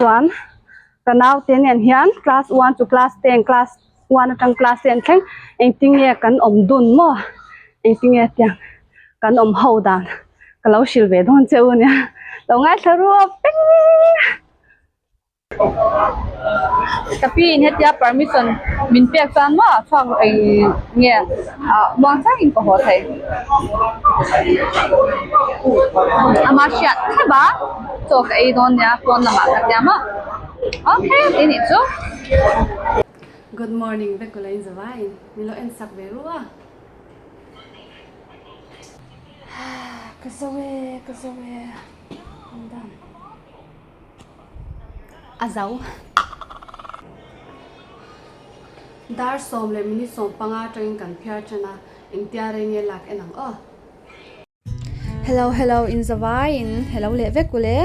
Chuan ka naute nen hian class one to class ten class one atang class ten thleng engtinge kan awm dun maw engtinge tiang kan awm ho dan ka lo hrilh ve dawn che u nia lo ngaithla ruap vek. Ka pi in hetia permission min pek chuan maw chhuak rawh eng nge ah muang changin ka haw thei ama hriat thlep a chaw ka ei dawn nia pawn lamah ka tia maw okay tih nih chu. Good morning vek ula in zavaiin min lo en sak ve ru a. Ka zo e ka zo e I'm done. A zo. Dar 10:15 atangin kan phiar tan a, engtia rei nge lak en ang aw. Hello hello in zavai in hello leh vek ule.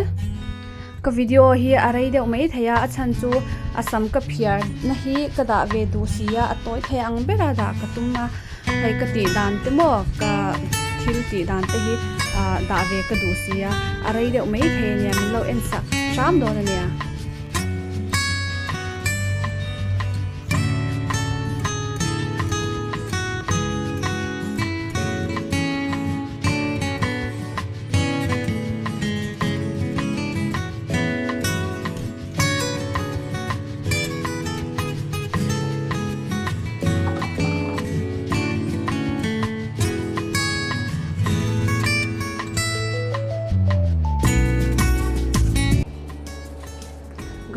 Ka video hi a rei deuh mai thei a, a chhan chu a sam ka phiar na hi ka dah ve duh si a, a tawi thei ang bera dah ka tum a, hei ka tih dan te maw ka thil tih dan te hi ah dah ve ka duh si a, a rei deuh mai thei a nia min lo en sak hram dawn a nia.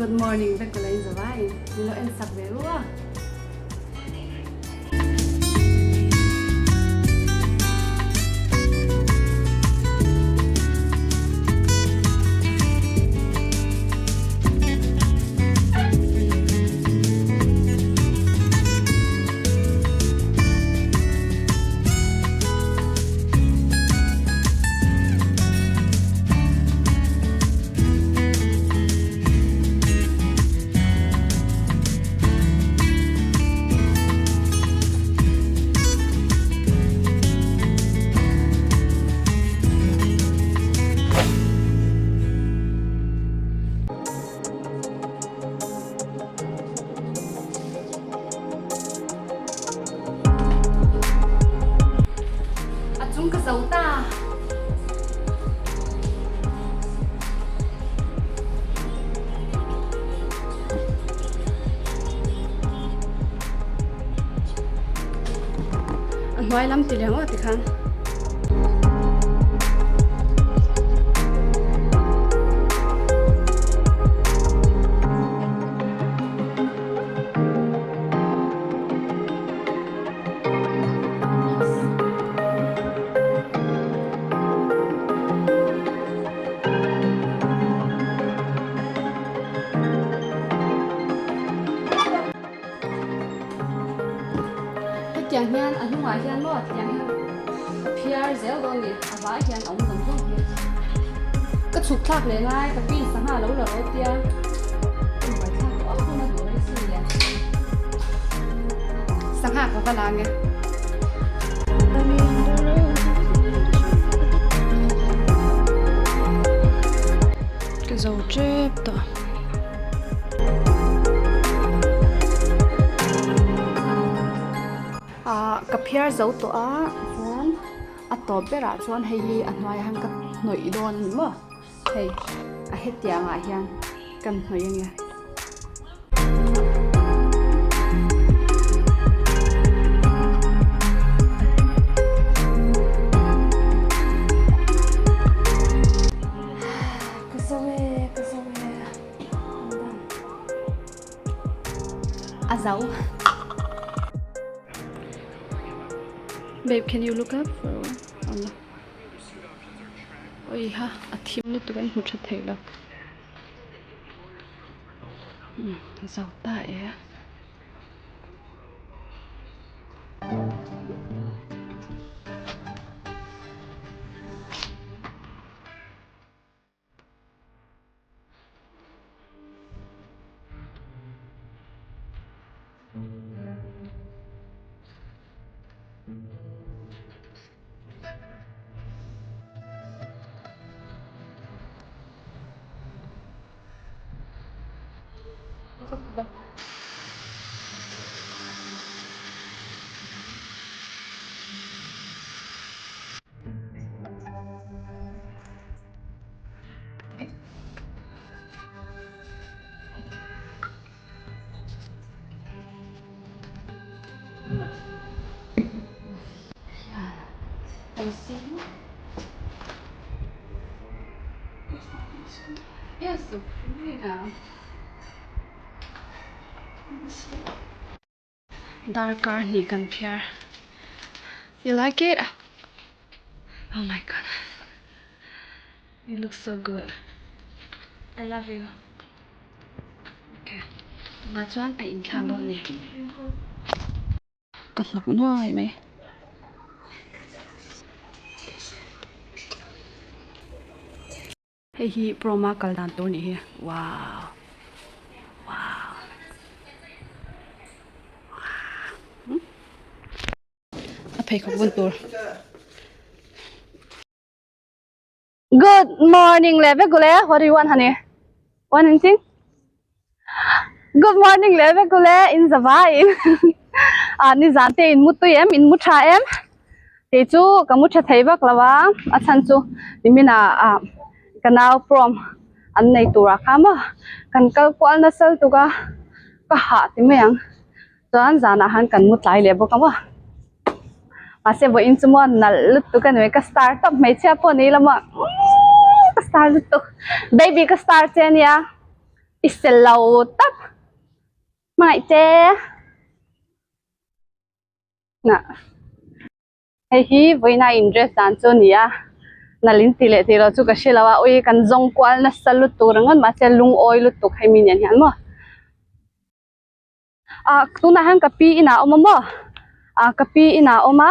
Good morning vek ula in zavai min lo en sak ve ru a. A chung ka zo ta. A hnuai lam ti leh ngawt tikhan. Hetiang hian a hnungah hian maw tiang hian ka phiar zel dawn a ni a vai hian a awm zawng zawng hi ka chhuk thlak leh lai ka pin sangha lo la rawt tia ka buai thlak tawh a hun a duh rei si le sangha ka va la nge. Ka zo tep tawh. Ah ka phiar zo tawh a chuan a tawp berah chuan hei hi a hnuaiah hian ka hnawih dawn a ni maw hei a hetiang ah hian kan hnawih a nia. Ka zo e ka zo e a zo Babe can you look up for a while oi ha a thim lutuk a in hmu tha thei lo zo ta e. Darkar hnih kan phiar. You like it? Oh my god. You look so good. I love you. Okay. Tunah chuan a inthlak dawn a ni. Ka hnawk nuai mai. Hei hi prom a kal dan tur nih hi wow wow a pheikhawk bun tur. Good morning le vek ule what do you want honey want anything Good morning le vek ule in zava in ah ni zan te in mu tui em in mu tha em kei chu ka mu tha thei vak lo a a chhan chu nimin ah ah ka nau prom an nei tur ah kha maw kan kal kual nasa lutuk a ka hah ti mai ang chuan zanah han kan mu tlai leh bawk a maw mahse vawiin chu maw nalh lutuk a ni mai ka star tawp hmeichhia pawh ni ila maw ka star lutuk baby ka star che ania i sel lo tawp hmangaih che nah. Hei hi vawiina in dress dan chu a ni a, nalh in ti leh tih loh chu ka hre lo a, ui kan zawng kual nasa lutuk ringawt mahse lungawi lutuk hei mi nen hian maw. Ah tunah hian ka pi inah a awm a maw ah ka pi inah a awm a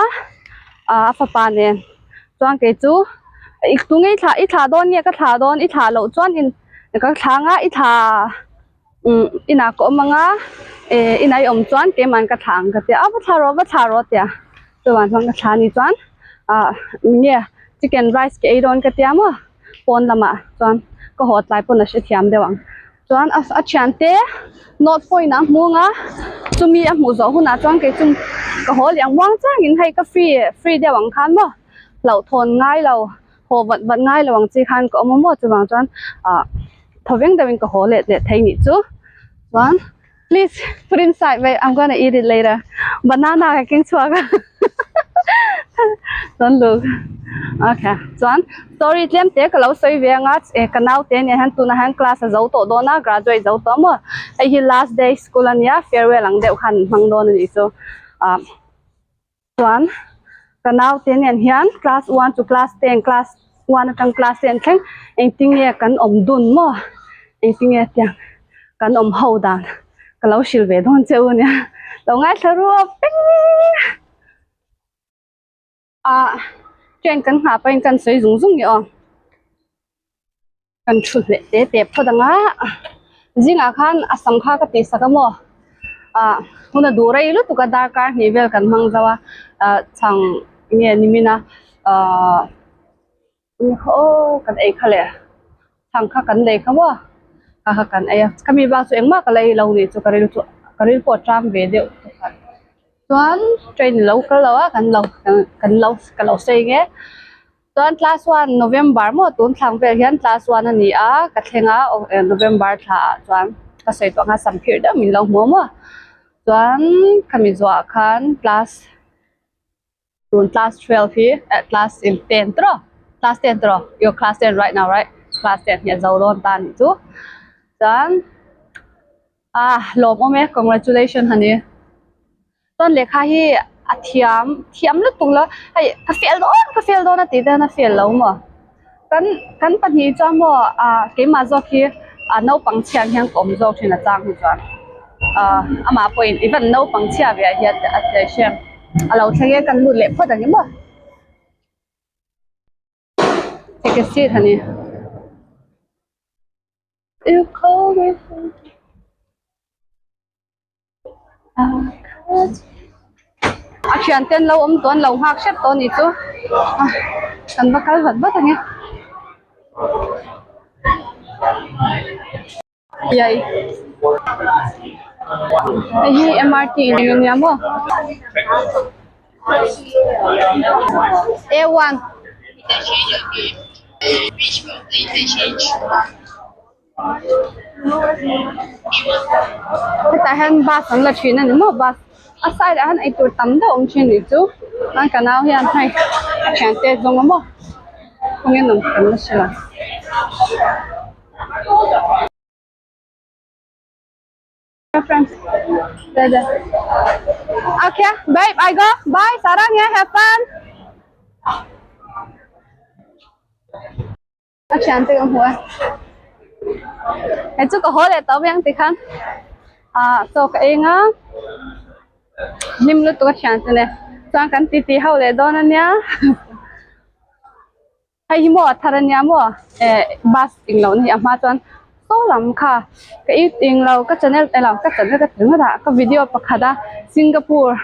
ah a fapa nen chuan kei chu tunge i thlah i thlah dawn nge ka thlah dawn i thlah loh chuan in ka thlah anga i thlah umm inah ka awm anga eh inah i awm chuan keimahni ka thlah ang ka tia a va thlah rawh va thlah rawh a tia chuvang chuan ka thlah a nih chuan ah nge chicken rice ka ei dawn ka tia maw pawn lamah chuan ka haw tlai pawn a hrethiam deuh ang. Chuan a a thiante note point ah a hmung a chumi a hmuh zawh hunah chuan kei chu ka haw leh ang muang changin hei ka free free deuh ang khan maw hlauhthawn ngai lo haw vat vat ngai lo ang chi khan ka awm a maw chuvang chuan ah thawveng deuhin ka haw leh leh thei nih chu chuan please put inside wait I'm gonna eat it later banana ka keng chhuak a chuan look okay chuan story tlem te ka lo sawi ve anga eh ka naute nen hian tunah hian class a zo tawh dawn a graduate zo tawh maw hei hi last day school a nia farewell ang deuh khan an hmang dawn a nih chu ah chuan ka naute nen hian class one to class ten class one atang class ten thleng engtinge kan awm dun maw engtinge tiang kan awm ho dan ka lo hrilh ve dawn che u nia lo ngaithla ruap vek. Ah train kan nghah pawhin kan sawi zung zung ni aw kan thu leh te te phawt ang a zingah khan a sam kha ka tih sak a maw ah hun a duh rei lutuk a darkar hnih vel kan hmang zo a ah chhang nge nimin a ah aw kan ei kha leh chhang kha kan lei kha maw kha kha kan ei a khami bak chu engmah ka la ei lo nih chu ka ril chu ka ril pawh a tang ve deuh tawh chuan train lo kal lo a kan lo kan lo ka lo sawi nge chuan class one November maw tun thlang vel hian class one a ni a ka thleng a November thla ah chuan ka sawi tawh ang a sam phir deuh min lo hmu a maw chuan khami zawhah khan class. Tun class 12 hi eh class in 10 tawh class 10 tawh you're class 10 right now right class 10 hi a zo dawn ta anih chu chuan ah lawmawm e congratulation honey chuan lehkha hi a thiam thiam lutuk lo hei ka fail dawn ka fail dawn a tih te hian a fail lo maw kan kan pahnih chuan maw ah keimah zawk hi ah naupang chhiat hian ka awm zawk thin a chang hi chuan ah amah pawhin i van naupang chhia ve ah hian a ti hriat a lo thleng e kan lut leh phawt ang emaw take a seat honey you call me A thian te an lo awm tawh an lo nghak hrep tawh a nih chu kan va kal vat vat ang e iai. Hei hi MRT in eng ania maw? A one. Hetah hian bus an la thin a ni maw bus a side ah hian eitur tam deuh a awm thin anih chu chuan ka nau hian hei a thiante a zawng a maw khawnge an awm kan la hre lo. Okay, babe, I go. Bye, sarang ya, have fun. A thian te ka hmu a hei chu ka haw leh tawh mai ang tikhan ah chaw ka eng a hlim lutuk a thian chu ne chuan kan titi ho leh dawn ania hei hi maw a thar ania maw eh bus englo na hi a hma chuan saw lam kha ka i englo ka channel elo ka channel ka ti ringawt a ka video pakhat a Singapore.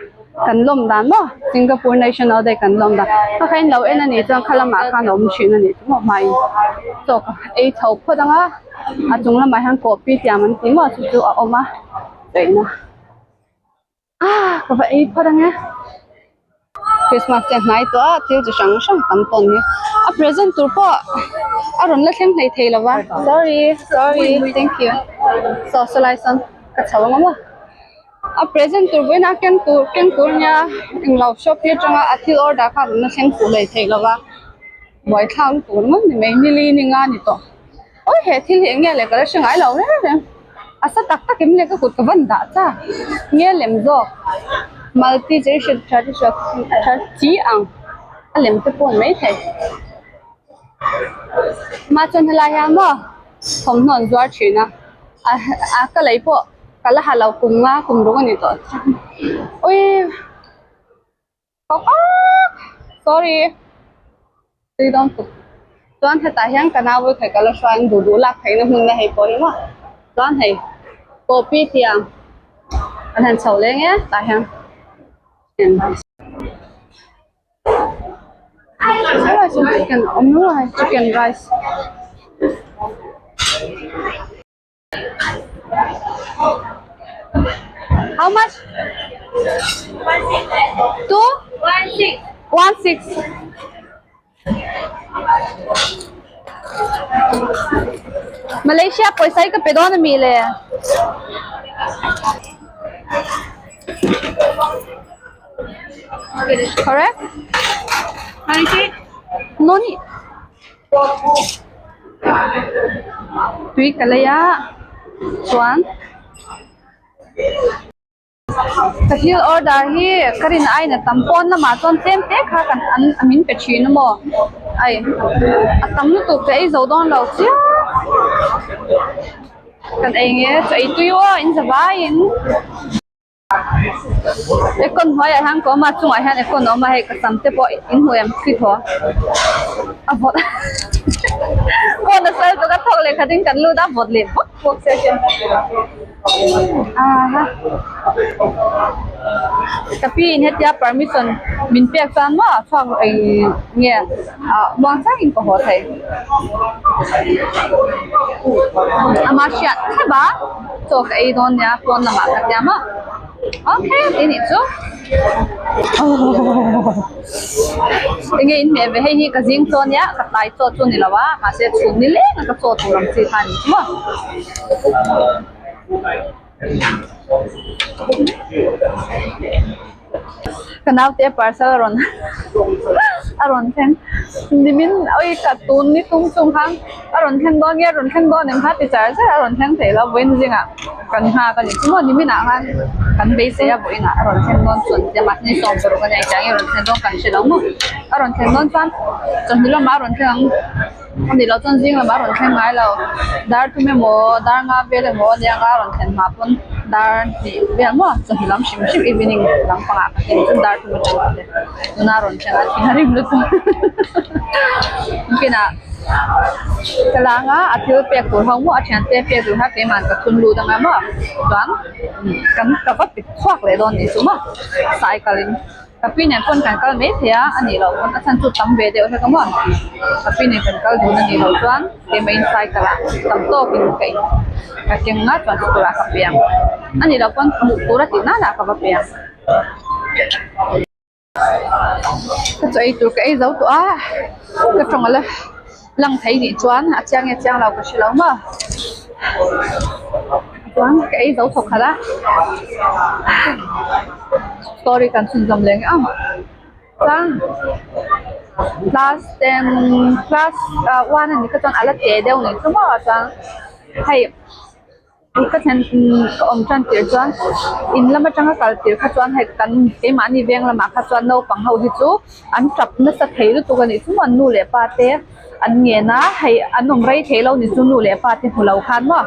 Kan lawm dan maw Singapore National Day kan lawm dan kha kha in lo en a nih chuan kha lamah khan a awm thin a nih chu maw hmaiin chaw ka ei chho phawt ang a a chung lamah hian coffee tiam an ti maw chu chu a awm a tuihna ah ka va ei phawt ang e Christmas te a hnai tawh a thil chi hrang hrang tam tawn hi a present tur pawh a rawn la thleng hlei thei lo va sorry sorry thank you saw saw lai sawn ka chho ang a maw. A present tur vawiin a ken tur ken tur nia englo shop hi atanga a thil order kha rawn la thleng fuh leh theih lova buaithlak lutuk ringawt ni mai nili ni nga ni tawh awi he thil hi eng nge le ka la hre ngai lo reng reng a sa tak tak em le ka kut ka van dah cha nge lem zawk multi generation chi ang a lem te pawh ni maithei mah chuan helai hian maw thawmhnaw an zuar thin a a ka lei pawh ka la ha lo kum nga kum ruk a ni tawh ui sorry tui dawn tuk chuan hetah hian ka nau vawikhat ka la hruai ang duh duh lak theihna hmun na hei pawh hi maw chuan hei coffee tiang an han chho leng e tah hian. Chicken awm nual a chicken rice how much two one six Malaysia pawisa hi ka pe dawn ami le correct no need tui ka lei a chuan Ka thil order hi ka rin aiin a tam pawn lamah chuan tlem te kha kan an a min pe thin a maw ai a tam lutuk ka ei zo dawn lo chiang kan ei nge chaw ei tui aw in za vaiin aircon hnuaiah hian ka awm a chungah hian aircon a awm a hei ka sam te pawh in hmu em thli thaw a vawt pawn a sal tuk a thawk leh khatin kan lut a vawt leh vak bawk sia hian. Aha ka pi in hetia permission min pek chuan maw chhuak eng nge ah muang changin ka haw thei ama hriat thlap a chaw ka ei dawn nia pawn lamah ka tia maw okay tih nih chu enge in hmeh ve hei hi ka zing chaw nia ka tlai chaw chu ni lo a mahse chhun ni leng a ka chaw tur ang chi kha a ni chu maw. Ka naute parcel a rawn a rawn thleng nimin awi ka tun ni tum chung khan a rawn thleng dawn nge a rawn thleng dawn em kha ti char char a rawn thleng theih lo vawiin zingah kan nghak a ni chu maw nimin ah khan kan beisei a vawiin ah a rawn thleng dawn chuan tia mahni 16 a nia engtiang nge a rawn thlen dawn kan hre lo maw a rawn thlen dawn chuan chawhnu lamah a rawn thleng ang. A nih loh chuan zing lamah a rawn thleng ngai lo dar thum emaw dar nga vel emaw a nia nga a rawn thlen hma pawn dar hnih vel maw chawhnu lam hrim hrim evening lam pangah ka tin chuan dar thum atang te tuna a rawn thleng a thin a rim lutuk kinah ka lang a a thil pek tur ho maw a thiante pek tur kha keimah ka thun lut anga maw chuan kan ka va pit chhuak leh dawn nih chu maw cycle in. Ka pi nen pawn kan kal mai thei a, a nih loh pawn a chhan chu tam ve deuh hlek a maw? Ka pi nen kan kal dun a nih loh chuan keimah in cycle ah tam tawkin ka in ka keng nga chuan school ah ka pe ang. A nih loh pawn hmuh tur a tih nan ah ka va pe ang. Ka chaw ei tur ka ei zo tawh a, ka tawng a la lang thei nih chuan a chiang nge chiang lo ka hre lo maw chuan ka ei zo thawk khat a story kan chhunzawm leh ang chuan class ten class one a nih kha chuan a la teh deuh nih chu maw chuan hei. Ka thlen ka awm tan tir chuan in lam atanga kal tir kha chuan hei kan keimahni veng lamah kha chuan naupang ho hi chu an tap nasa thei lutuk a nih chu maw an nu leh pa te an ngen a hei an awm rei thei lo ni chu nu leh pa te hmu lo khan maw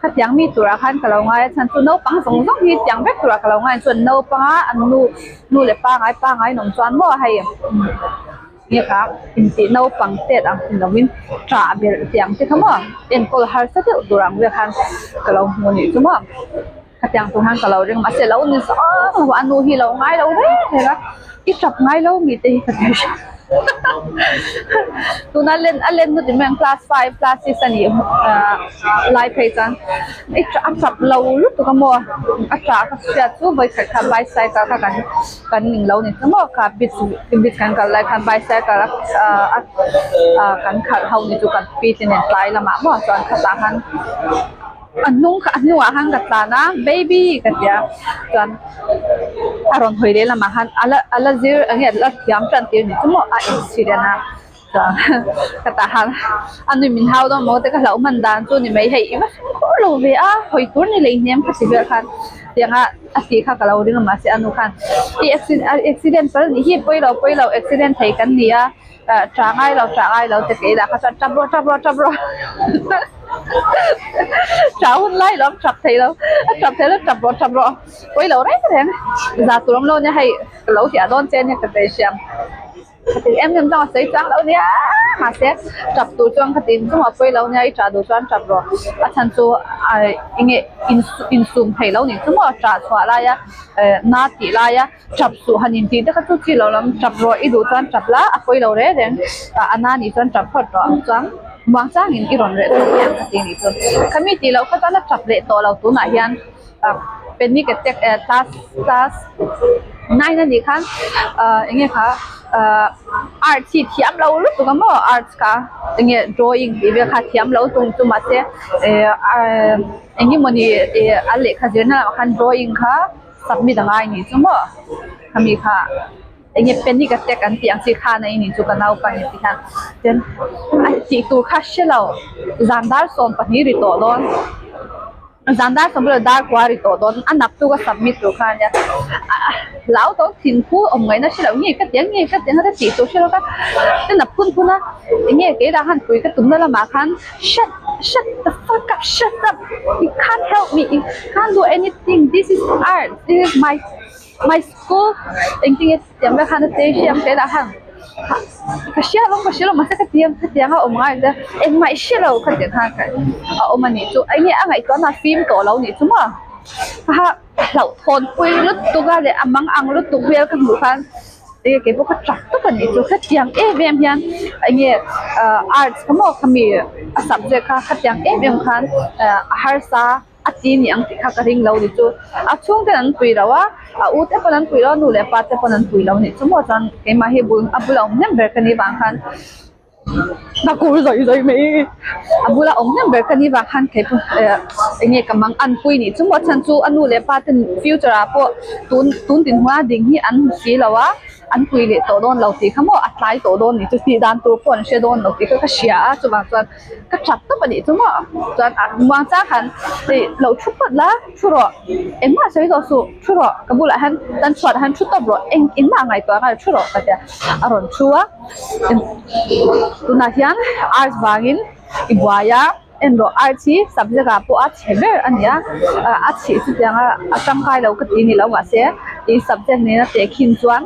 khatiang mi turah khan ka lo ngai a chhan chu naupang zawng zawng hi tiang vek turah ka lo ngai a chuan naupanga an nu nu leh pa ngai pangai an awm chuan maw hei. Heta intih naupang tet ang ni lovin ṭah belh tih ang te kha maw enkawl harsa deuh tur ang vel khan ka lo hmu anih chu maw khatiang tur khan ka lo ring mahse lo ni zawng lo a nu hi lo ngai lo reng reng a i ṭap ngai lo mi te hi ka ti hre tuna len a len hnu ti mai ang class five class six a nih ah lai phei chuan i ṭah a ṭap lo lutuk a maw a ṭah ka hriat chu vawikhat kha bicycle kha kan. Kan ning lo ni chu maw kha beach beach kan kal lai khan bicycle a ah kan khalh ho ni chu kan pi te nen tlai lamah maw chuan khatah khan a hnung a hnungah khan ka tlan a baby ka ti a chuan a rawn hawi leh lamah khan a la a la zir eng nge a la thiam tan tir ni chu maw a accident a chuan ka tah khan a nui min hau dawn maw te ka hlauh hman dan chu ni mai hei i va fimkhur lo ve a hawi tur ni lei hnem kha ti vel khan tiang a. A tih kha ka lo ring a mahse a nu khan i accident pal nih hi pawi lo pawi lo accident thei kan ni a ah tah ngai lo tah ngai lo te kei lah kha chuan tap rawh tap rawh tap rawh tah hun lai lo tap thei lo a tap thei lo tap rawh tap rawh pawi lo reng reng za tur awm lo nia hei ka lo hiah dawn che nia ka hriam. Ka ti em em chuan a sawi chang lo nia mahse tap tur chuan ka ti chungah pawi lo nia i tah duh chuan tap rawh a chhan chu eng nge insum theih lo nih chu maw tah chhuah laia eh na tih laia tap suh han intih te kha chu chi lo lam tap rawh i duh chuan tap la a pawi lo reng reng a na nih chuan tap phawt rawh chuan muang changin i rawn reh thung hian ka ti nih chu khami tih loh kha chuan a tap leh tawh lo tunah hian. Panic attack eh class class nine anih khan ah eng nge kha ah arts hi thiam lo lutuk a maw arts kha eng nge drawing tih vel kha thiam lo tum chu mahse eh eng emawni eh a lehkha zirna lamah khan drawing kha submit a ngai anih chu maw khami kha eng nge panic attack an tih ang chi khan a in chu ka naupang in ti khan chuan a tih tur kha hre lo zan dar 12 ri tawh dawn. Zan dar sawm leh dar kua ri tawh dawn a naktuk a submit tur kha ania hlau tawh thin khu awm ngaihna hre loh nge ka ti ang nge ka ti ang a tih tur hre lo ka ten a phun phun a enge kei lah khan pui ka tumna lamah khan shut shut the fuck up shut up you can't help me you can't do anything this is art this is my my school engtin nge tiang vel khan a chei hriam kei lah khan ka hria lo ka hria lo mahse ka ti ang hetiang a awm ngai zel engmah i hre lo khatiang khan a awm a nih chu eng nge a ngaihtuah na a fim tawh lo nih chu maw kha hlauhthawn pui lutuk a leh a mang ang lutuk vel ka hmuh khan enge kei pawh ka chak tawp a nih chu hetiang em em hian eng nge ah arts kha maw khami a subject kha khatiang em em khan ah a harsa. A ti ni ang tih kha ka ring lo ni chu. A chhungten an pui lo a, a u te pawn an pui lo a, nu leh pa te pawn an pui lo ni chu maw chuan keimah hi bul a bula awm hnem ber ka ni vang khan ka kur zawih zawih mai. A bula awm hnem ber ka ni vang khan kei pawh eh eng nge ka mang an pui ni chu maw chhan chu a nu leh pa ten future ah pawh tun tun dinhmun a ding hi an hmu si lo a. An pui leh tawh dawn lo tih kha maw a tlai tawh dawn ni chu tih dan tur pawh an hre dawn lo tih kha ka hria a chuvang chuan ka that tawp a nih chu maw chuan a muang chang khan ih lo thu phawt la thu rawh engmah sawi tawh suh thu rawh ka bulah hian tan chhuatah hian thu tawp rawh eng engmah ngaihtuah nghal thu rawh ka tia a rawn thu a tunah hian arts vangin i buai a. En rawh arts hi subject ah pawh a chhe ber a ni a a chhih chutiang a a tangkai lo ka ti ni lo mahse ih subject nena tehkhin chuan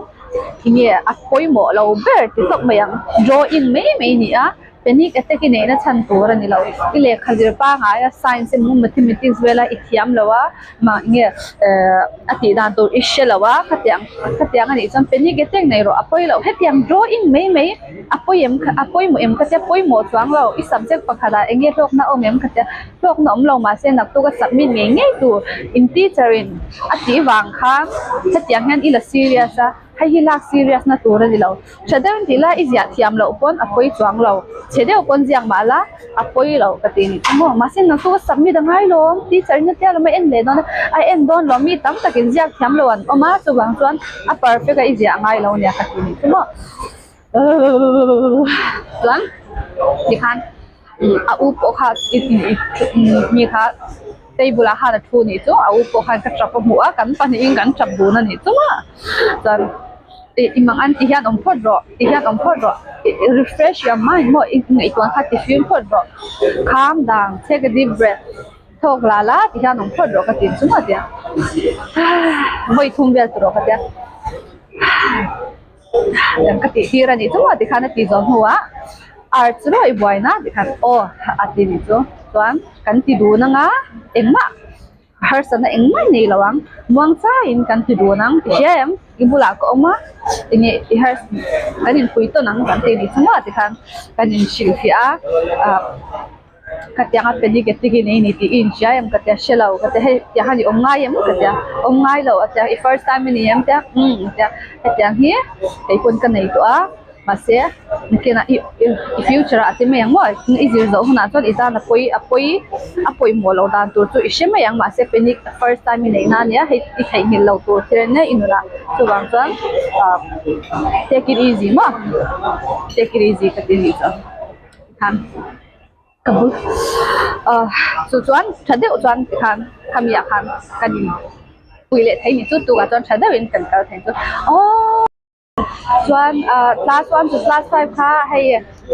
eng nge a pawimawh lo ber ti tawp mai ang drawing mai mai a ni a. Panic attack i neihna chhan tur a ni lo. I lehkha zir pangngai a science emaw mathematics vela i thiam lo a mah nge ehh a tih dan tur i hre lo a khatiang khatiang a nih chuan panic attack nei rawh a pawi loh hetiang drawing mai mai a pawi em a pawimawh em ka tia pawimawh chuang lo i subject pakhat ah eng nge hlawkna a awm em ka tia hlawkna awm lo mahse naktuk a submit ngei ngei tur in teacher in a tih vang khan hetiang hian i la serious a. Hei hi lak serious na tur a ni lo. Tha deuhin tih la i ziah thiam loh pawn a pawi chuang lo. Chhe deuh pawn ziak mah la a pawi lo ka ti ni chu maw. Mahse nang chu ka submit a ngai lo ang. Teacher in a tia lo mai en leh dawn a. A en dawn lo mi tam takin ziak thiam lo an awm a chuvang chuan a perfect a i ziah ngai lo nia ka ti ni chu maw. Chuan tikhan a u pawh kha mi kha table ah khan a thu anih chu a u pawh khan ka tap a hmuh a kan pahnihin kan tap dun anih chu maw chuan ih i mang an ti hian awm phawt rawh ti hian awm phawt rawh ih refresh your mind maw i ngaihtuah kha ti fim phawt rawh calm down take a deep breath thawk la la ti hian awm phawt rawh ka ti chu maw tia vawi thum vel tur rawh ka tia. Dang ka tih tir a nih chu maw tikhan a ti zawh hnuah arts rawih buaina tikhan aw a ti nih chu chuan kan ti dun anga engmah harsatna engmah nei lo ang muang chaiin kan ti dun ang i hria em i bulah ka awm a enge i hars kan inpui tawn ang kan ti nih chu maw tikhan kan inhrilhfiah a ah. Ka tiang a panic attack hi nei ni tih i inhria em ka tia hre lo ka tia hei tiang hian i awm ngai em ka tia awm ngai lo a tia i first time a ni em tia umm a tia hetiang hi kei pawn ka nei tawh a mahse nakinah i i future ah a ti mai ang maw i zir zawh hunah chuan i tan a pawi a pawi a pawimawh loh dan tur chu i hre mai ang mahse panic first time i neih na ania hei i theihnghilh loh tur thil ania i nunah chuvang chuan ah take it easy maw take it easy ka ti anih chuan. Ka bul ah chu chuan tha deuh chuan tikhan khami ah khan kan in pui leh thei ni chu tukah chuan tha deuhin kan kal thei chu aww chuan ah class one to class five kha hei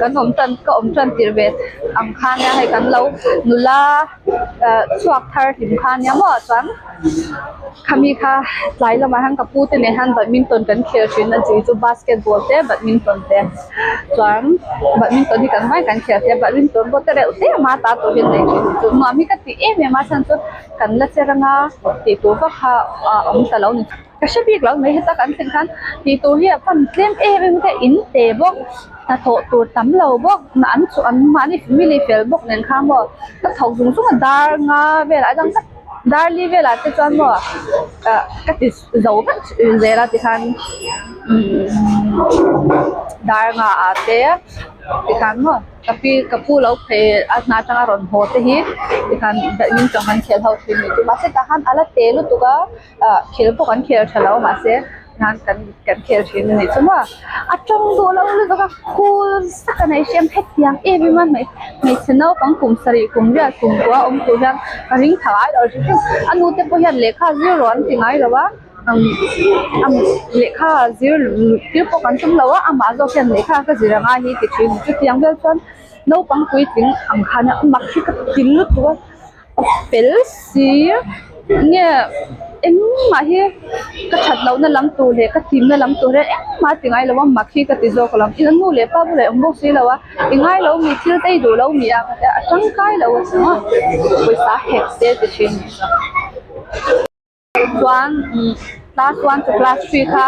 kan awm tan ka awm tan tirh ve ang khan nia hei kan lo nula ah chhuak thar hlim kha nia maw chuan. Khami kha tlai lamah hian ka pu te nen hian badminton kan khel thin a chi chu basketball te badminton te chuan badminton hi kan hmai kan khel thei a badminton pawh te reuh te a ta tur hi an nei thin chu nuam hi ka ti em em a chhan chu kan la cher anga tih tur vak kha a awm ta lo ni ka hre bik lo mai heta kan thlen khan tih tur hi a pan tlem em em te in te bawk hnathawh tur tam lo bawk an chu an mahni family fel bawk nen kha maw ka thawk zung zung a dar nga velah a dang vek. Darli velah te chuan maw ah ka ti zo vek zel a tikhan umm dar nga ah te tikhan maw ka pi ka pu lo phei a hna atanga rawn haw te hi tikhan badminton kan khel ho thin a ni chu mahse tah khan a la te lutuk a ah khel pawh kan khel tha lo mahse. Nan kan kan khel thin a nih chu maw a tawng duh lo lutuk a cool zak a nei hriam hetiang em em a hmeichhe naupang kum sarih kum riat kum kua awm tur hian ka ring tha ngai lo hrim hrim a nu te pawh hian lehkha zir rawh an ti ngai lo a umm lehkha zir luh tir pawh kan tum lo a amah zawk hian lehkha ka zir angai hi ti thin chutiang vel chuan naupang puitling ang khan a mak hi ka ti lutuk a. A fel si nge engmah hi ka that lohna lam tur leh ka timna lam tur hian engmah a ti ngai lo a mak hi ka ti zawk lo in a nu leh pa bulah awm bawk si lo a i ngai lo mi thil te i duh lo mi a ka tia a tangkai lo a chhung a pawisa hek se ti thin ni chu. Chuan class one to class three kha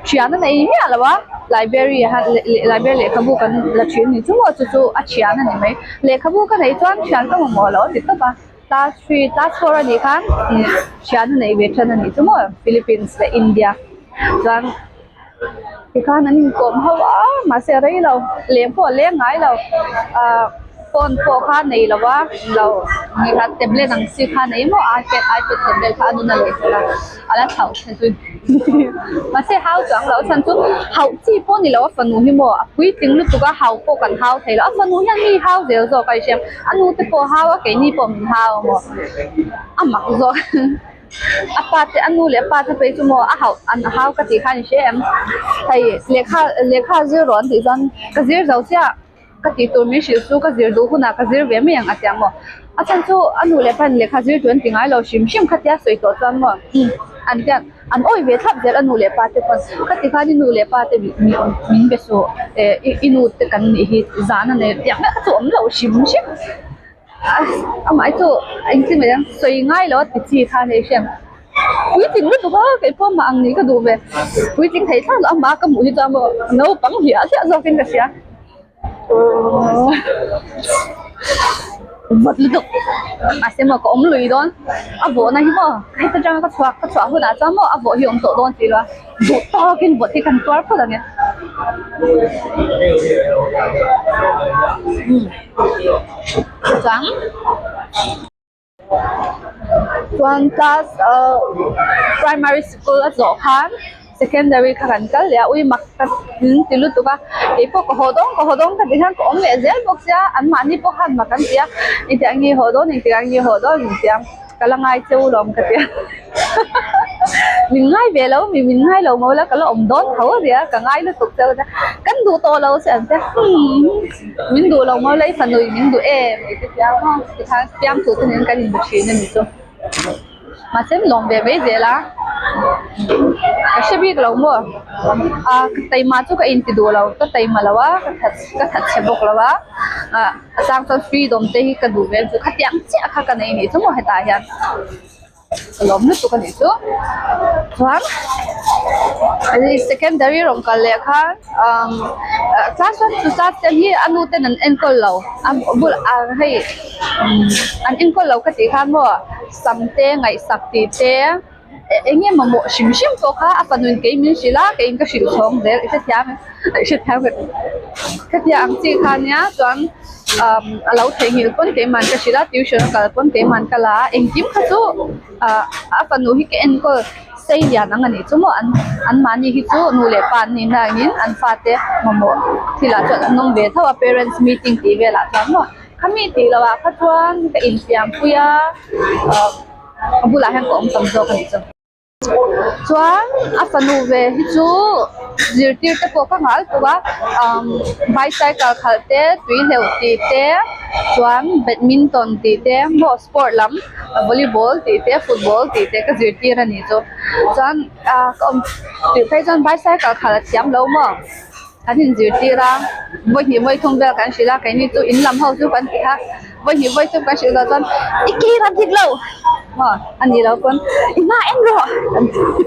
thian a nei miah lo a library ah hian library lehkhabu kan la thin ni chu maw chu chu a thian a ni mai lehkhabu ka neih chuan thian ka mamawh loh a ni tawp a class three class four a nih khan thian a neih ve than a ni chu maw Philippines leh India chuan tikhan an inkawm ho a mahse a rei lo leng pawh a leng ngai lo ahh phone pawh kha nei lo a lo ni kha tablet ang chi kha nei maw ipad ipad tablet kha a nuna leh zel a a la thlauh thla zui mahse hau chuang lo a chhan chu hauh chi pawh ni lo a fanu hi maw a puitling lutuk a hau pawh kan hau thei lo a fanu hian mi hau zel zawk a i hria a nu te pawh a hau a keini pawh min hau a maw a mak zawk. A pa te a nu leh a pa te phei chu maw a hauh an hau ka tih khan i hre em hei lehkha lehkha zir rawh an tih chuan ka zir zo chiah ka tih tur min hrilh chu ka zir duh hunah ka zir ve mai ang a ti ang maw a chhan chu a nu leh pa in lehkha zir tur an ti ngai lo hrim hrim kha tia sawi tawh chuan maw an tiang. An awih ve thlap zel a nu leh pa te pawn khati khan i nu leh pa te min be suh eh i nu te kan nih hi zan a nei tiang vek kha chu awm lo hrim hrim amah hi chu engtin mai ang sawi ngai lo a ti chi kha hei hriat puitling lutuk a keipawh amah ang nih ka duh ve puitling thei thlak lo amah ka hmuh hi chuan maw naupang hliah hliah zawk in ka hria. Vawt lutuk mahse maw ka awm lui dawn a vawhna hi maw heta tanga ka chhuak ka chhuah hunah chuan maw a vawh hi awm tawh dawn tih lo a duh tawkin vawt hi kan tuar phawt ang e. Chuan. Chuan class ahh primary school a zawh khan secondary kha kan kal leh a ui mak tak min ti lutuk a keipawh ka haw dawn ka haw dawn ka tih hian ka awm leh zel bawk sia anmahni pawh khan mak an ti a engtiang nge haw dawn engtiang nge haw dawn min ti a ka la ngai cheu lawm ka ti a min ngai ve lo mi min ngai lo maw la ka la awm dawn tho a nia ka ngai lutuk cheu a kan duh tawh lo che an tia humm. Min duh lo maw lei fanu in min duh em i ti tia maw tikhan fiam thu te nen kan inbe thin a ni chu mahse an lawm ve mai zel a ka hre bik lo maw ah ka taima chu ka inti duh lo ka taima lo a ka that ka that chhe bawk lo a ah a chang chuan freedom te hi ka duh ve chu khatiang chiah kha ka nei anih chu maw hetah hian. Ka lawm lutuk a nih chu chuan secondary rawn kal leh khan umm class one to class ten hi a nu ten an enkawl lo a bulah hei an enkawl lo ka tih khan maw sam te ngaihsak tih te eng nge mamawh hrim hrim pawh kha a fanu in kei min hrilh a keiin ka hrilh chhawng zel i hrethiam em i hrethiam em khatiang ang chi kha nia chuan. umm a lo theihnghilh pawn keimahn ka hrilh a tuition a kal pawn keimahn ka la a engkim kha chu ah a fanu hi ka enkawl sei lian ang a nih chu maw an anmahni hi chu nu leh pa an nih na angin an fate mamawh thil ah chuan an awm ve tho a parents meeting tih velah chuan maw khami tih loh ah kha chuan ka infiam pui a ah a bulah hian ka awm tam zawk a nih chu. Chuan a fanu ve hi chu zirtir te pawh ka nghal tuk a umm bicycle khalh te tui hleuh tih te chuan badminton tih te maw sport lam volleyball tih te football tih te ka zirtir a nih chu chuan ah ka awm tih phei chuan bicycle khalh a thiam lo maw kan inzirtir a vawihnih vawithum vel kan hrilh a keini chu in lam ho chu kan ti a. Vawihnih vawi chu kan hrilh zawh chuan i kir a dik lo maw a nih loh pawn i hma en rawh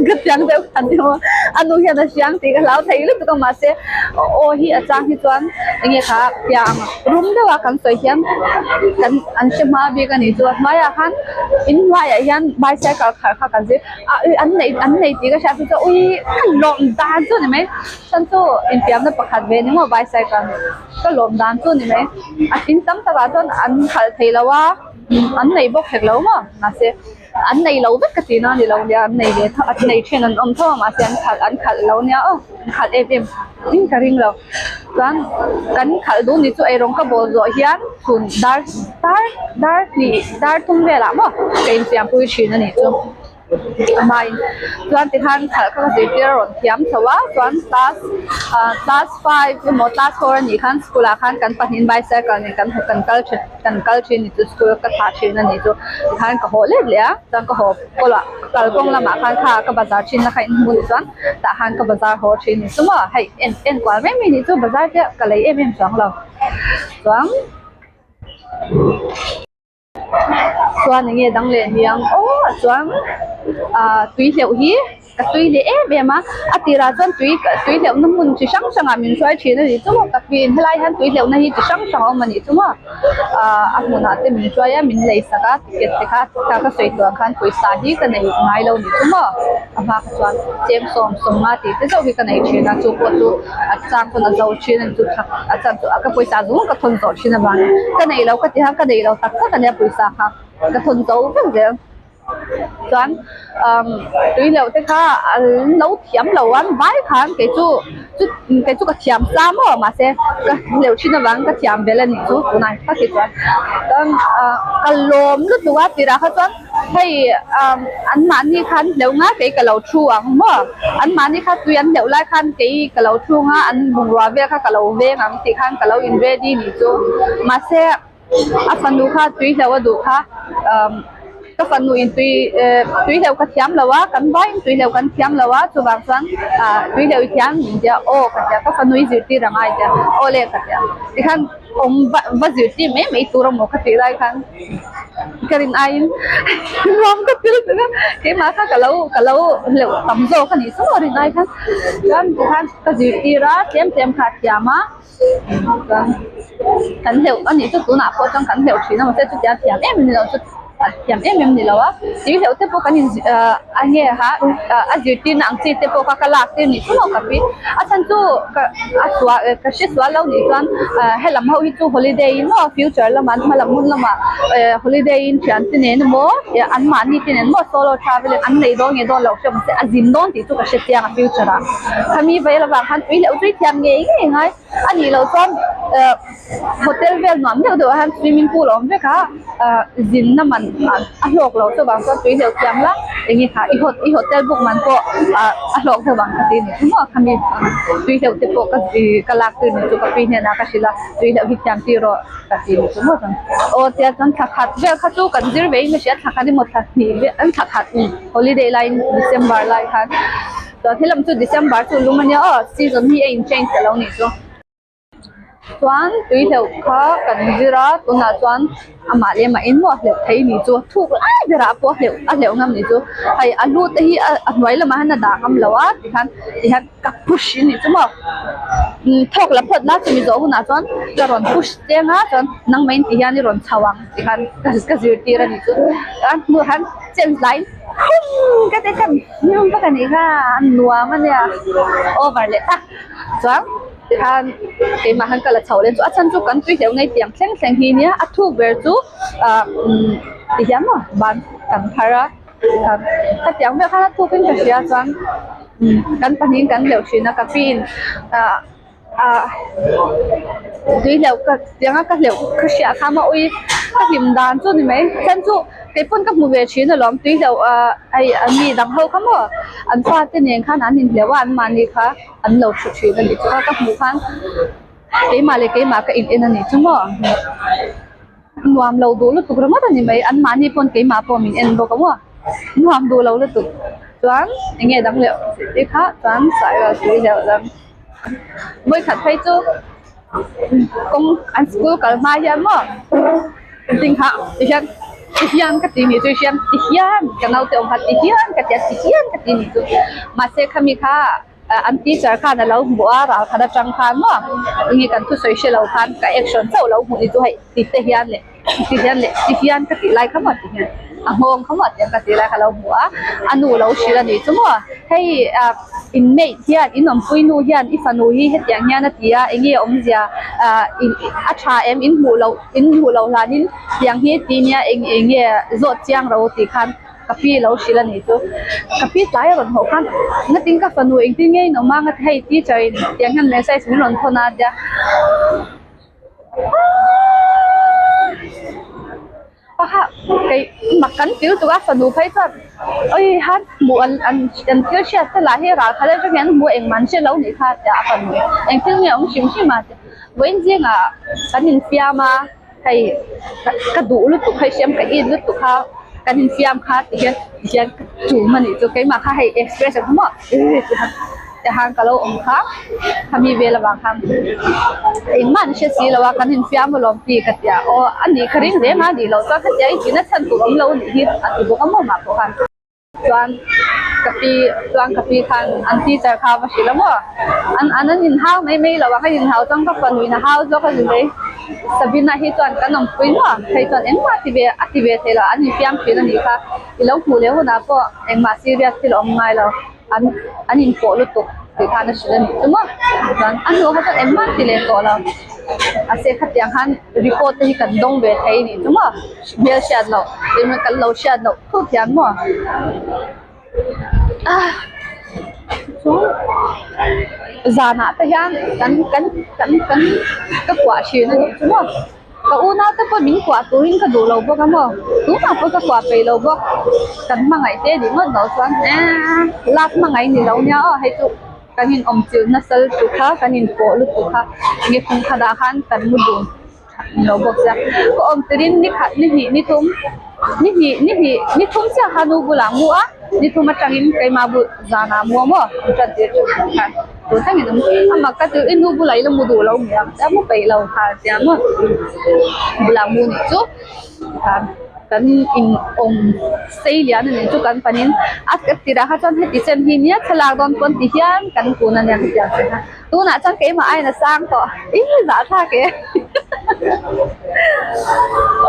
ka chiang deuh khan ni maw a nu hian a hriang tih ka hlau thei lutuk a mahse aw hi a chang hi chuan eng nge kha piang rum deuh a kan sawi hian kan an hre hma bik a nih chu a hnuaiah khan in hnuaiah hian bicycle khar kha kan zir a an nei an nei tih ka hriat chu chuan ui ka lawm dan chu a ni mai chuan chu infiamna pakhat ve ni maw bicycle. Ka lawm dan chu ni mai a in tam takah chuan an khalh thei lo a an nei bawk hek lo maw mahse an nei lo vek ka tihna a ni lo nia an nei ve tho an nei then an awm tho a mahse an khalh an khalh lo nia aw an khalh em em in ka ring lo chuan kan khalh duh ni chu eirawng ka bawl zawh hian chhun dar dar dar hnih dar thum velah maw ka infiampui thin a nih chu. Amah in chuan tikhan khalh kha ka zirtir a rawn thiam chho a chuan class ah class five emaw class four anih khan school ah khan kan pahnih in bicycle nen kan kan kal thin kan kal thin ni chu school ka thlah thin a nih chu tikhan ka haw let leh a chuan ka haw kawlh ah kalkawng lamah khan kha ka bazar thin na kha in hmu ni chuan tah khan ka bazar haw thin ni chu maw hei en enkual mai mai ni chu bazar te ka lei em em chuang lo chuan. Chuan enge dang leh niang aw chuan ah tui hleuh hi ka tui leh em em a a tirah chuan tui tui hleuh na hmun chi hrang hrangah min hruai thin a ni chu maw ka piin helai hian tui hleuh na hi chi hrang hrang a awm a nih chu maw ah a hmunah te min hruai a min lei sak a ticket te kha kha ka sawi tur ang khan pawisa hi ka nei ngai lo ni chu maw a hma kha chuan cheng sawm sawm nga tih te zauh hi ka nei thin a chu pawh chu a chang pawn a zo thin a ni chu a chan chu ka pawisa zung ka thawn zawh thin avangin ka nei lo ka ti khan ka nei lo tak tak ania pawisa kha ka thawn zo vek zel chuan umm tui loh te kha an lo thiam lo a vai khan kei chu chu kei chu ka thiam sa maw mahse ka hleuh thin avangin ka thiam vel a nih chu tunah tak hi chuan chuan ah ka lawm lutuk a tirah kha chuan hei ah an mahni khan hleuh nga kei ka lo thu ang maw an mahni kha tui an hleuh lai khan kei ka lo thu ang a an bungrua vel kha ka lo veng ang tih khan ka lo in ready nih chu mahse a fanu kha tui hleuh a duh kha umm. Ka fanu in tui eh tui hleuh ka thiam lo a, kan vaiin tui hleuh kan thiam lo a, chuvang chuan ah tui hleuh i thiam min tia aw ka tia ka fanu i zirtir a ngai tia aw le ka tia tikhan awm va va zirtir mai mai tur a maw ka tih lai khan ka rin aiin nuam ka til tuk a keimah kha ka lo ka lo hleuh tam zawk a nih chu maw rin ai khan chuan tikhan ka zirtir a tlem tlem kha a thiam a. Chuan kan hleuh a nih chu tunah pawh chuan kan hleuh thin a mahse chutia thiam em em ni lo chu thiam em em ni lo a tui hleuh te pawh kan in ahh a nge ha a zirtirna ang chi te pawh kha ka lak tir nih chu maw ka pi a chhan chu ka a sual ka hre sual lo nih chuan ahh helam ho hi chu holiday in maw future lamah an hma lam hun lamah ehh holiday in thian te nen emaw an mahni te nen maw solo travel in an nei dawn nge dawn loh hriat mahse a zin dawn tih chu ka hre chiang a future ah khami vel avang khan tui hleuh tui thiam ngei ngei ngai a nih loh chuan ehh hotel vel nuam deuh deuh ah hian swimming pool a awm vek a ahh zinna man a hlawk lo chuvang chuan tui hleuh thiam la eng nge kha i i hotel book man pawh ahh a hlawk deuh ang ka ti ni chu maw khami tui hleuh te pawh ka ka lak tir ni chu ka pi hnenah ka hrilh a tui hleuh hi thiam tir rawh ka ti ni chu maw chuan aw tia chuan thla khat vel kha chu kan zir ve in ka hria thla khat emaw thla hnih vel an thla khat holiday laiin December lai khan. Chuan helam chu December chu lum ania aw season hi a in change ta lo nih chu chuan tui hleuh kha kan zir a tunah chuan amah leh amah in maw a hleuh thei nih chu thuk lai berah pawh a hleuh a hleuh ngam nih chu hei a lu te hi a hnuai lamah hian a dah ngam lo a tikhan tihian ka push anih chu maw thawk la phawt la chumi zawh hunah chuan ka rawn push cheng a chuan nangmah in tihian i rawn chho ang tikhan ka zirtir anih chu chuan hnuah hian change laiin Hum ka ti khan hlim vak a nih kha a nuam a nia over leh ta chuan tikhan keimah khan ka la chho leh chu a chhan chu kan tui hleuh nei tiang thleng thleng hi nia a thuk ber chu ah umm ti hian maw ban kan phar a tikhan khatiang vel khan a thuk in ka hria chuan kan pahnih in kan hleuh thin a ka pi in ah. Ah tui hleuh ka tiang a ka hleuh ka hriat kha maw ui ka hlim dan chu ni mai chuan chu kei pawn ka hmu ve thin alawm tui hleuh ah hei mi dang ho kha maw an fate nen khan an inhleuh a an mahni kha an lo thu thin a nih chu a ka hmuh khan keimah leh keimah ka in en a nih chu maw nuam lo duh lutuk ringawt a ni mai an mahni pawn keimah pawh min en bawk a maw nuam duh lo lutuk chuan eng nge dang leh tih kha chuan sairal tui hleuh lam. Vawikhat phei chu kawng an school kal hma hian maw ding kha ti hian ti hian ka ti nih chu hian ti hian ka naute awm kha ti hian ka ti a ti hian ka ti nih chu mahse khami kha an teacher khan a lo hmu a ral khat atang khan maw enge kan thusawi hre lo khan ka action chauh lo hmuh ni chu hei ti te hian leh. Ti hian leh ti hian ka tih lai kha maw ti hian a nghawng kha maw tiang ka tih lai kha lo hmu a a nu lo hrilh a nih chu maw hei ah in maid hian in awmpui nu hian i fanu hi hetiang hian a ti a enge awmzia ah a tha em in hmuh loh in hmuh loh hlanin tiang hi ti nia eng eng nge zawt chiang ro tih khan ka pi lo hrilh a nih chu ka pi tlai a rawn hawh khan ngatin ka fanu engtin nge in awm a ngati hei teacher in tiang hian message min rawn thawn a tia. Pakhat kei mak kan ti lutuk a fanu phei chuan awi han hmuh an an an thil hriat te lah hi ral khat atang hian hmuh engmah an hre lo nih kha tia a fanu eng thil nge a awm hrim hrim a tia vawiin zingah kan infiam a hei ka duh lutuk hei hriam ka it lutuk kha kan infiam kha ti hian ti hian ka chum a nih chu keimah kha hei express ang kha maw Tihan ka lo awm kha khami vel avang khan engmah an hre si lo a kan infiam alawm tih ka ti a aw a nih ka ring reng a nih loh chuan hetiang i tihna chhan tur awm lo a nih hi a ti bawk a maw mah pawh khan chuan ka pi chuan ka pi khan an teacher kha va hrilh a maw an an an inhau mai mai lo a ka inhau chuan ka fanu in a hau zawk a ni mai Sabina hi chuan kan awmpui maw hei chuan engmah a ti ve a ti ve thei lo an infiam thin a nih kha i lo hmuh leh hunah pawh engmah serious thil a awm ngai lo. An an inpawh lutuk tih khan a hrilh a nih chu maw chuan a hnuah kha chuan engmah an ti leh tawh lo mahse khatiang khan report te hi kan dawng ve thei a nih chu maw hmel hriat loh eng kan lo hriat loh thut hian maw ah chuan zanah te hian kan kan kan kan ka kuah thin a nih chu maw. Ka unau te pawh min kuah turin ka duh lo bawk a maw? Tunah pawh ka kuah peih lo bawk. Kan hmangaih te nih ngawt loh chuan eee lak hmangaih ni lo nia aw hei chu kan in awm chilh nasa lutuk kha kan in pawh lutuk kha enge kum khatah khan kan mu dun that lo bawk sia. Ka awm turin ni khat ni hnih ni thum. Ni hnih ni hnih ni thum chiah kha nu bulah mu a, ni thum atangin keimah bul zanah mu a maw an tan tir thin ang khan tun thlengin a mu a mak ka ti i nu bulah i la mu duh lo mi ang tia mu peih lo kha tia maw bulah mu nih chu khan kan in awm sei lian a nih chu kan panin a tirah kha chuan heti chen hi nia thlalak dawn pawn ti hian kan kun a nia hetiang che kha. Tunah chuan keimah aiin a sang tawh ih zahthlak e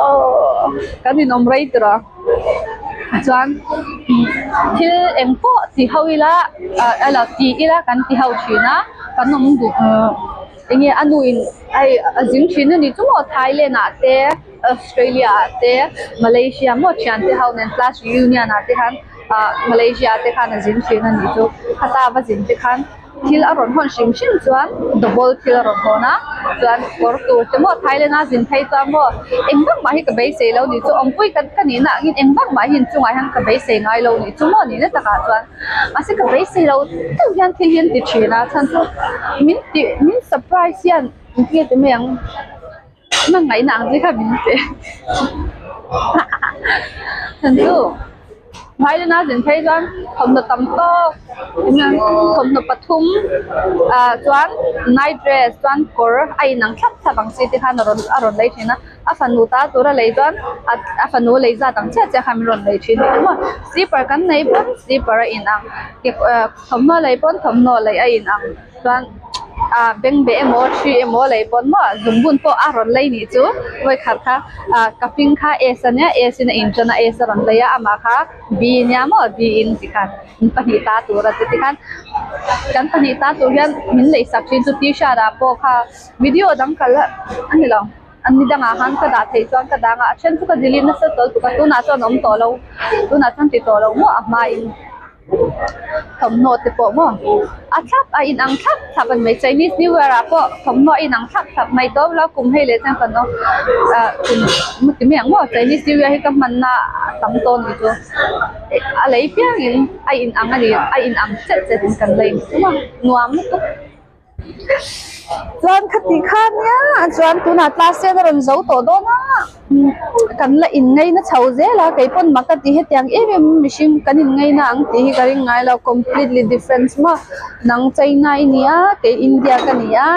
aw kan inawm rei tur a chuan thil eng pawh ti ho ila ah a lo ti ila kan ti ho thin a kan awm duh eng nge a nu in hei a zing thin a ni chu maw Thailand ah te Australia ah te Malaysia maw thian te ho nen class reunion ah te khan ah Malaysia ah te khan a zin thin a ni chu khata va zin te khan. Thil a rawn hawn hrim hrim chuan double thil a rawn hawn a chuan kawr tur te maw Thailand a zin phei chuan maw eng vak mah hi ka beisei lo nih chu awmpui ka ka nihna angin eng vak mah hi inchungah hian ka beisei ngai lo nih chu maw nihna takah chuan mahse ka beisei lo deuh hian thil hi an ti thin a chhan chu min tih min surprise hian engtin nge ti mai ang hmangaihna ang chi kha min pe chhan chu. Hmailena zin phei chuan thawmhnaw tam tawk thawmhnaw pathum ah chuan night dress chuan kawr a inang thlap thlap ang chi te khan a rawn a rawn lei thin a a fanu ta tura lei chuan a fanu lei zat ang chiah chiah khan min rawn lei thin a ni maw slipper kan nei pawn slipper a inang thawmhnaw lei pawn thawmhnaw lei a inang chuan ah bengbeh emaw thi emaw lei pawn maw zungbun pawh a rawn lei nih chu vawikhat kha ah ka hming kha S ania S in a inṭan a S a rawn lei a amah kha B ania maw B in tikhan min pahnih ta tur a ti tikhan kan pahnih ta tur hian min lei sak thin chu t-shirt ah pawh kha video dang kal a ni lo an ni dangah khan ka dah theih chuan ka dang a a then chu ka delete nasa tawh lutuk a tunah chuan a awm tawh lo tunah chuan ti tawh lo maw a hmain. Thawmhnaw te pawh maw a thlap a inang thlap thlap a ni mai chinese new year ah pawh thawmhnaw a inang thlap thlap mai tawp lo kum hei leh chuan kan awm ah kum ti mai ang maw chinese new year hi ka hmanna a tam tawh a nih chu a lei piangin a inang a ni a inang chet chet in kan lei thung a nuam lutuk. Chuan khati kha nia chuan tunah class ten a rawn zo tawh dawn a kan la in ngaina chho zel a kei pawn mak ka ti hetiang em em mihring kan in ngaina ang tih hi ka ring ngai lo completely different maw nang China i ni a kei India ka ni a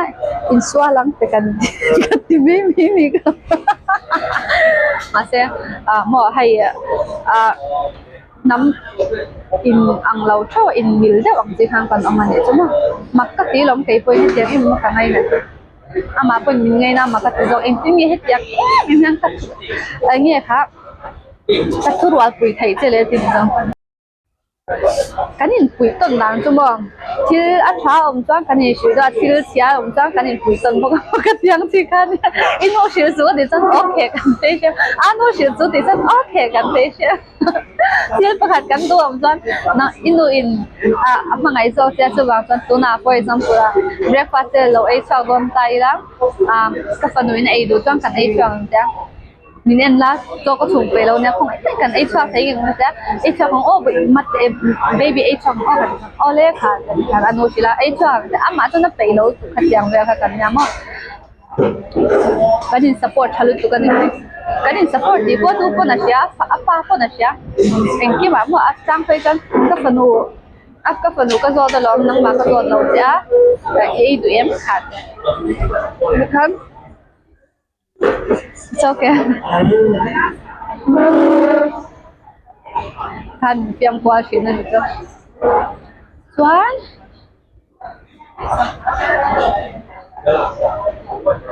insual ang te kan ka ti mai mai mai ka mahse ah maw hei ah. Hnam in ang lo theuh a in mil deuh ang chi khan kan awm a nih chu maw mak ka ti lawm kei pawhin hetiang em ka ngaina amah pawhin min ngaina a mak ka ti zawk engtin nge hetiang em em hian ka eng nge kha ka thurual pui theih che le a ti ni zawk kan inpuih tawn dan chu maw thil a tha awm chuan kan inhrilh dawn a thil chhia awm chuan kan inpuih tawn bawk a ka ti ang chi khan i nu hrilh chu a tih chuan okay kan phei sia a nu hrilh chu a tih chuan okay kan phei sia. Thil pakhat kan duh awm chuan nang i nu in ah a hmangaih zawk che a chuvang chuan tunah for example ah breakfast te lo ei chhuak dawn ta ila ah ka fanu in a ei duh chuan kan ei chhuak ang che a min en la chaw ka chhung peih lo nia khawngaih tak kan ei chhuak thei ngei ang che a ei chhuak ang aw mate baby ei chhuak ang aw ka ti chuan awle kha ka ti khan a nu hrilh a ei chhuak ang che amah chuan a peih lo lutuk khatiang vel kha kan nia maw. Kan in support tha lutuk a ni kan in support tih pawh tu pawn a hria a pa pawn a hria engkimah maw a chang phei chuan ka fanu a ka fanu ka zawt alawm nangmah ka zawt lo che a i ei duh em khat tikhan it's okay khan min fiam kual thin a ni chu chuan.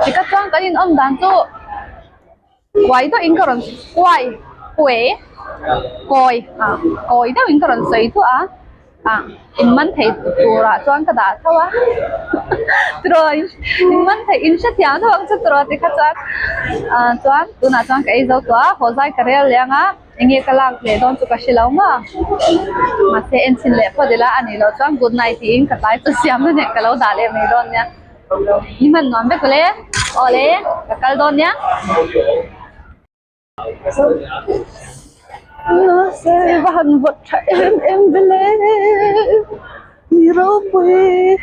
Tikha chuan kan in awm dan chu kuai deuh in ka rawn kuai kuai kawi ah kawi deuh in ka rawn sawi duah a ah in man thei turah chuan ka dah tho a tiraw in man thei in hrethiam deuh ang chu tiraw tikha chuan ah chuan tunah chuan ka ei zo tawh a haw zai ka rel leh ang a. Enge ka lak leh dawn chu ka hre lo maw? Mahse en chhin leh phawt ila a nih loh chuan good night tiin ka tlai chu siam na nen ka lo dah leh mai dawn nia. Ni hman nuam vek le, awle ka kal dawn nia. Mahse va han vawt tha em em ve le, mi ropui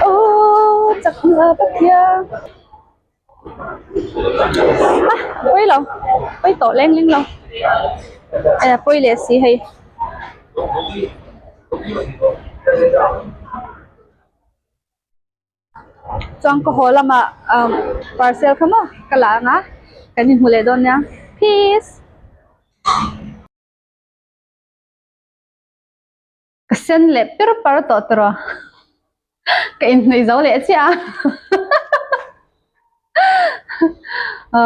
aw chakna Pathian. Ah pawi lo pawi tawh leng leng lo. A pawi leh si hei. Chuan ka haw lamah umm parcel kha maw ka la ang a kan inhmu leh dawn nia peace. Ka sen leh per par tawh tawh a ka inhnawih zo leh chiah a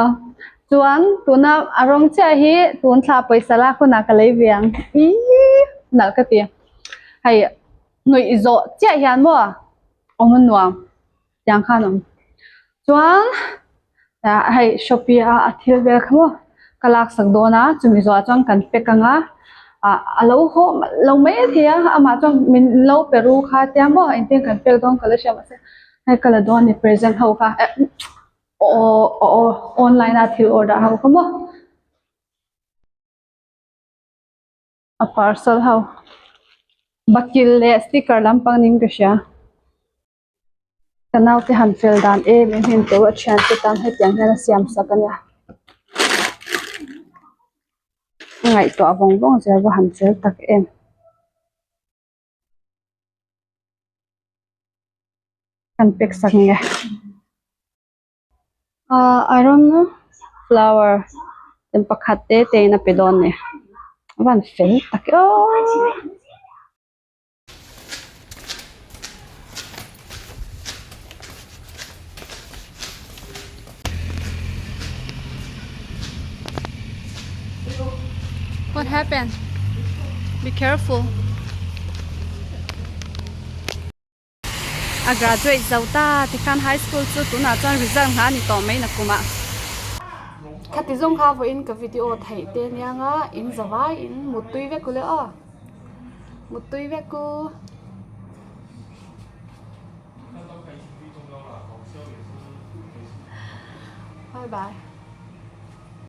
chuan tuna a rawng chiah hi tun thla pawisa lak hunah ka lei ve ang ihh nalh ka ti hei hnawih zawh chiah hian maw awm a nuam tiang khan a awm chuan ah hei shopee a a thil vel kha maw ka laksak dawn a chumi zawhah chuan kan pack ang a ah a lo haw lo mai thei a amah chuan min lo pe ru kha tia maw engtin kan pack dawn ka la hria mahse hei ka la dawn a ni present ho kha eh aw aw online a thil order ho kha maw. A parcel ho bakilh leh sticker lampang niin ka hria. Ka naute han fel dan em em hi an tel a thiante tan hetiang hian a siam sak a nia. A ngaihtuah vawng vawng zel va han fel tak em. Kan pack sak nge. Ahh I don't know flower eng pakhat te te in a pe dawn a ni a van fel tak e aww. What happened? Be careful. A graduate zo ta tikhan high school chu tunah chuan result nghah a ni tawh mai nakum ah. Khati zawng kha vawiin ka video theih te nia nga in za vai in muttui vek ule aw muttui vek u. Bye bye.